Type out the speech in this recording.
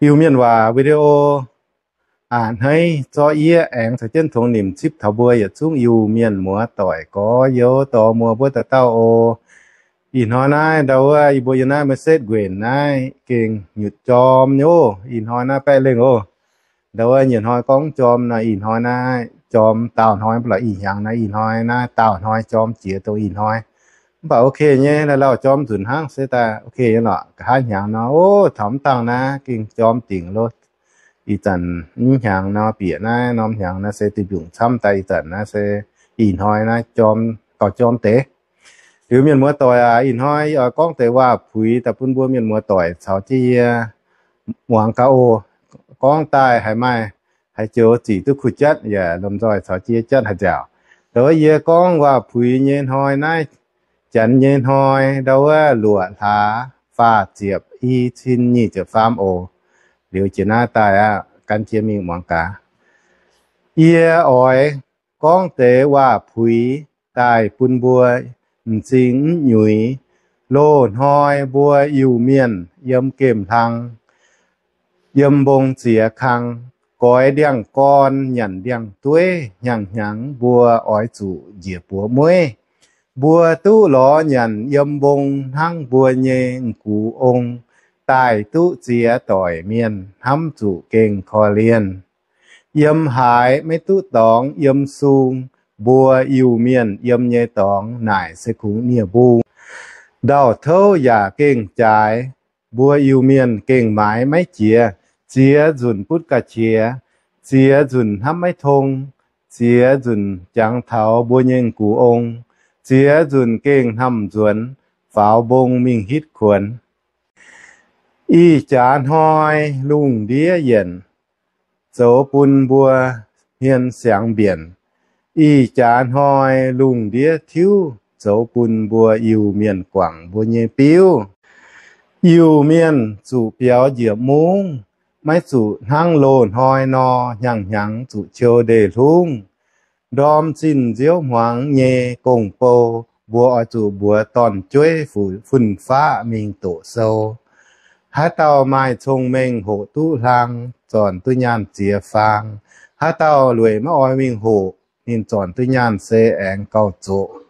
Iu-Mienh waac video a'hneiv zorqv yie aengx caux jienv tongx nimc cipv taux mbuo yietc zungv Iu-Mienh muoz-doic gorx-youz dorh muoz mbuo dauh dauh oc. Ih hnoi naaiv ndau wuov yie mbuo yiem naaiv Merced nquenc naaiv gengh nyutc jorm nyei oc. Ih hnoi naaiv baeqv lengh oc. Ndau wuov nyei hnoi gorngv jorm nor, ih hnoi naaiv jorm daauh hnoi, mv baac ih hnyangx naaiv, ih hnoi naaiv daauh hnoi jorm jiex dongh ih hnoi. Mv baac ok nyei, lauh lauh jorm nzunc hnangv se daaih ok nyei lorqc. Nqa'haav hnyangx nor, o, taux mv dangh naaiv gengh jorm dingc loh. Ih zanc mv hnyangx nor, bieqc naaiv norm hnyangx naaiv se duih mbiungc camv daaih, ih zanc naaiv se ih hnoi naaiv jorm, gauh jorm deix. Liuz mienh muoz-doic aac, ih hnoi yie oix gorngv deix waac-puix daaih bun mbuo mienh muoz-doic caux jienv yie muangx gaax oc. Gorngv daaih haiz maaih, haaix joux zic duqv kuh jatv yaac lomh nzoih caux jienv jatv haaix nziaauc. Ndau wuov yie gorngv waac-puix nyei hnoi naaiv, janx nyei hnoi, ndau wuov luoqc hlaax faah ziepc i cin nyic ziepc faam oc. Liuz jiex naaiv daaih aqv, gan jienv mingh muangx gaax. Yie oix gorngv deix waac-puix daaih bun mbuo m'zing m'nyuiz. Loz-hnoi mbuo Iu-Mienh yiem gemh hlang, yiem mbong ziex kang, goix ndiangx-gorn nyanc ndiangx-dueiv, hnyangx-hnyangx mbuo oix zuqc njiec buoz mueiv. Mbuo duqv lorz nyanc yiem mbong hnangv mbuo nyei m'gux ong, daaih duqv ziex doic mienh hnamv zuqc gengh korv-lienh. Yiem haaix maiv duqv dorngx yiem sung, mbuo Iu-Mienh yiem nyei dorngx naaic se kungx nie-mbung. Ndau-touv yaac gengh jaaix, mbuo Iu-Mienh gengh maaiz maiv jiex. Ziex nzunc butv ga'qiex, ziex nzunc hnamv maiv tong, ziex nzunc jangx taux mbuo nyei m'gux ong, ziex nzunc gengh hnamv nzuonx, faaux mbong mingh hitv kuonx. Ih jaax hnoi lungh ndiev yienc, zoux bun mbuo hmien siangx mbienc. Ih jaax hnoi lungh ndiev tiuv, zoux bun mbuo Iu-Mienh guangc mbuo nyei biuv. Iu-Mienh zuqc biaux njiec mungv, maiv zuqc hnangv loz-hnoi nor hnyangx-hnyangx zuqc qiu ndeic hlungv. Ndorm zinh nziouv hmuangx nyei gong-bou, mbuo oix zuqc mbuox dorn-jueiv fun-faqv mingh doqc sou. Haaix dauh maaih cong-mengh hoqc duqv hlang, zornc duqv nyaanh ziex faang. Haaix dauh lueic maiv oix mingh hoqc, ninh zornc duqv nyaanh se aengx gauh zoqc.